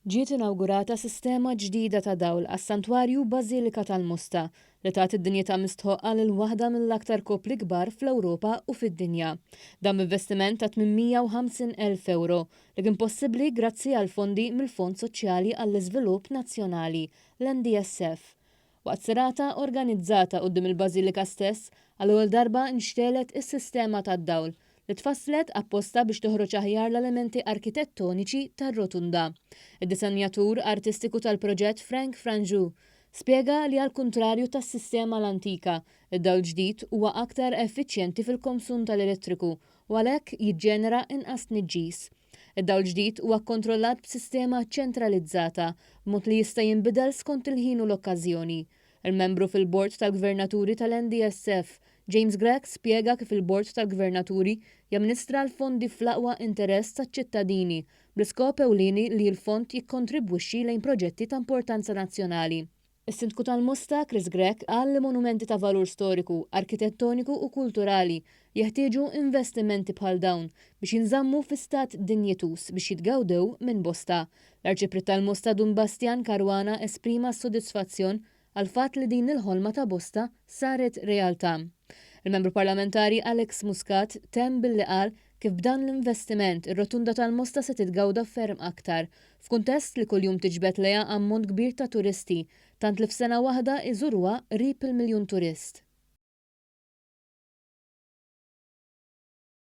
Ġiet inawgurata sistema ġdida ta' dawl għas-Santwarju Bażilika tal-Mosta li tat id-dinjità mistħoqqa lil waħda mill-aktar koppli kbar fl-Ewropa u fid-dinja. Dan b'investiment ta' 850,000 ewro li kien possibbli grazzi għal fondi mill-Fond Soċjali għall-Iżvilupp Nazzjonali, l-NDSF. Waqt serata organizzata quddiem il-Bażilika stess, għall-ewwel darba nxtegħlet is-sistema tad-dawl, li tfasslet apposta biex toħroġ aħjar l-elementi arkitettoniċi tar-Rotunda. Id-disenjatur artistiku tal-proġett Frank Franjou spjega li għall-kuntrarju tas-sistema l-antika, id-dawl ġdid huwa aktar effiċjenti fil-konsum tal-elettriku u għalhekk jiġġenera inqas tniġġis. Id-dawl ġdid huwa kkontrollat b'sistema ċentralizzata, b'mod li jista' jinbidel skont il-ħin u l-okkażjoni. Il-membru fil-Bord tal-Gvernaturi tal-NDSF, James Grech spjega kif il-Bord tal-Gvernaturi jamministra l-fondi fl-aqwa interess taċ-ċittadini, bl-iskop ewlieni li l-fond jikkontribwixxi lejn proġetti ta' importanza nazzjonali. Is-Sindku tal-Mosta, Chris Grech, qal li monumenti ta' valur storiku, arkitettoniku u kulturali jeħtieġu investimenti bħal dawn biex jinżammu fi stat dinjituż biex jitgawdew minn bosta. L-Arċipriet tal-Mosta Dun Bastian Caruana esprima s-sodisfazzjon għall-fatt li din il-ħolma ta' bosta saret realtà. Il-Membru Parlamentari Alex Muscat temm billi qal kif b'dan l-investiment ir-Rotunda tal-Mosta se titgawda ferm aktar F'kuntest li kuljum tiġbed lejha ammont kbir ta' turisti, tant li f'sena waħda iżuruha qrib il-miljun turist.